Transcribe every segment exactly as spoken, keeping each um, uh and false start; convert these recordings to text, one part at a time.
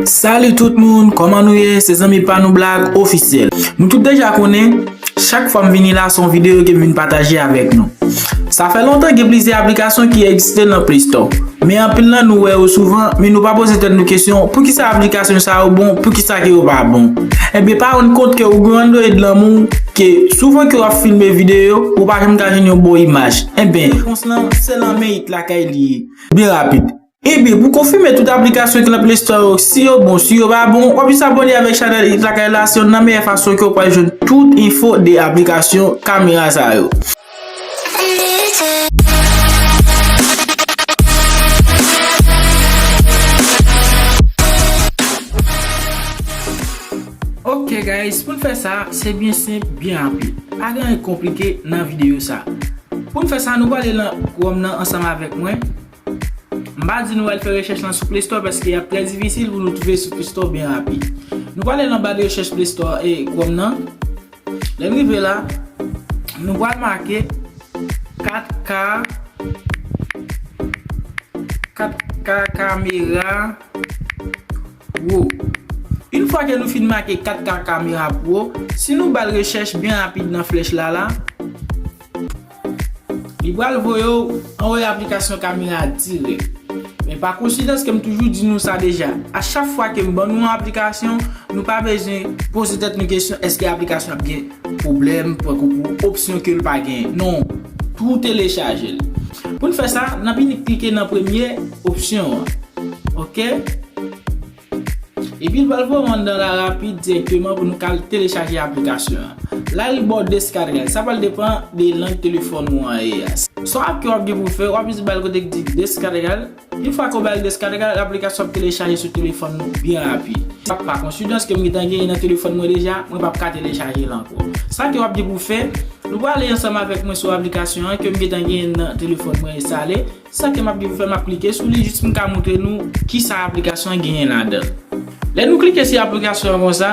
Salut tout moun, kòman nou ye? Se zanmi pa nou Black Officiel. Nou tout deja konnen, chak fwa m vini la, se yon videyo ke m vin pataje avèk nou. Sa fè lontan gen plizyè aplikasyon ki egziste nan Play Store. Men anpil nan nou wè yo souvan, men nou pa poze tèt nou kesyon, poukisa aplikasyon sa yo bon, poukisa ke yo pa bon? Ebyen, pa rann kont ke ou gen Android nan men w, ke souvan ke w ap filme videyo, ou pa janm ka jwenn yon bon imaj. Ebyen, repons lan, se nan men it lakay li ye. Byen rapid. Ebyen, pou konfime tout aplikasyon ki nan Play Store yo, si yo bon, si yo pa bon, w ap jis abòne avèk chanèl it lakay la, se youn nan meyè fason ke w pral jwenn tout enfo de aplikasyon kamera sa yo. Ok guys, pou n fè sa, se byen senp, byen rapid. Pa gen anyen konplike nan videyo sa. Pou n fè sa, nou prale nan Chrome nan ansanm avèk mwen. M pa di nou al fè rechèch lan sou Play Store paske y ap trè difisil pou nou twouve sou Play Store byen rapid. Nou prale nan ba de rechèch Play Store e Chrome nan. Lè n rive la, nou pral make kat K, kat K kamera pro. Yon fwa ke nou fin make kat K kamera pro, si nou ba l rechèch byen rapid nan flèch la la, li pral voye w anwo aplikasyon kamera dirèk. Men pa koinsidans ke m toujou di nou sa deja, a chak fwa ke m ban nou yon aplikasyon, nou pa bezwen poze tèt nou kesyon èske aplikasyon ap gen pwoblèm, pran kou pou opsyon ke l pa genyen. Non, tou telechaje l. Pou n fè sa, n ap vin klike nan premye opsyon an. Ok? Epi l pral voye w anndan la rapid dirèkteman pou nou ka al telechaje aplikasyon an. La, li ba w descargar. Sa pral depann de lang telefòn ou an ye a. Sa w ap, ke w ap gen pou fè, w ap jis ba l kote ki di descargar. Yon fwa ke w ba l descargar, aplikasyon ap telechaje sou telefòn nou byen rapid. Pa koinsidans ke m gentan genyen nan telefòn mwen deja, mwen p ap ka telechaje l ankò. Sa ke w ap gen pou fè, nou prale ansanm avèk mwen sou aplikasyon an ke m gentan genyen nan telefòn mwen enstale. Sa ke m ap gen pou fè, m ap klike sou li jis pou m ka montre nou kisa aplikasyon an genyen ladan l. Lè nou klike sou aplikasyon an konsa,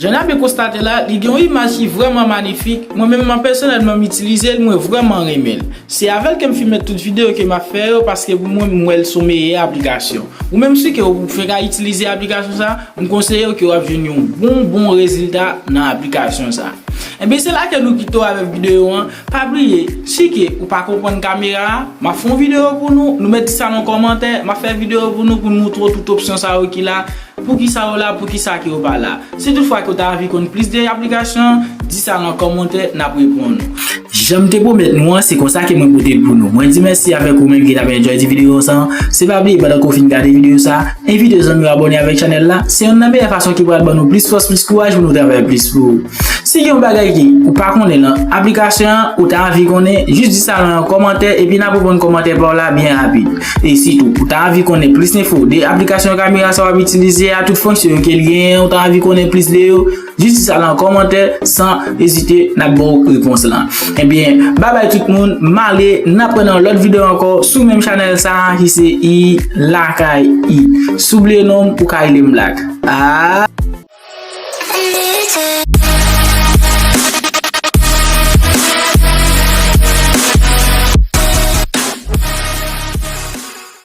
jan n ap byen konstate la, li gen yon imaj ki vrèman manifik. Mwen menm, mwen pèsonèlman, m itilize l, mwen vrèman renmen l. Se avè l ke m fin mèt tout videyo ke m ap fè yo, paske pou mwen, m wè l se yon meyè aplikasyon. Ou menm si ke ou fenk ka itilize aplikasyon sa, m konseye w ke w ap jwenn yon bon, bon rezilta nan aplikasyon sa. Enben, se la ke nou kite w avèk videyo an. Pa bliye, si ke ou pa konprann kamera a, m ap fè yon videyo pou nou, nou mèt di sa nan kòmantè, m ap fè videyo pou nou, pou n montre w tout opsyon sa yo ki la, poukisa yo la, poukisa ke yo pa la. Si toutfwa ke w ta anvi konn plis de aplikasyon, di sa nan kòmantè, n ap reponn ou. Jan m te pwomèt nou an, se konsa ke mwen pote l pou nou. Mwen di mèsi avèk ou menm ki t ap enjoy ti videyo sa. Se pa bliye, pandan ke w fin gade videyo sa, envite zanmi w abòne avèk chanèl la. Se youn nan meyè fason ki pral ban nou plis fòs, plis kouraj pou nou travay plis pou ou. Si gen yon bagay ke ou pa konnen nan aplikasyon an, ou ta anvi konnen, jis di sa nan yon kòmantè, epi n ap reponn kòmantè pa w la byen rapid. E sitou, ou ta anvi konnen plis enfo de aplikasyon kamera sa w ap itilize a, tout fonksyon yo ke l genyen, ou ta anvi konnen plis de yo, jis di sa nan kòmantè, san ezite, n ap ba w repons lan. Ebyen, babay tout moun, m ale, n ap wè nan lòt videyo ankò, sou menm chanèl sa a, ki se I Lakay I. Si w bliye non m, ou ka rele m Black. Ah.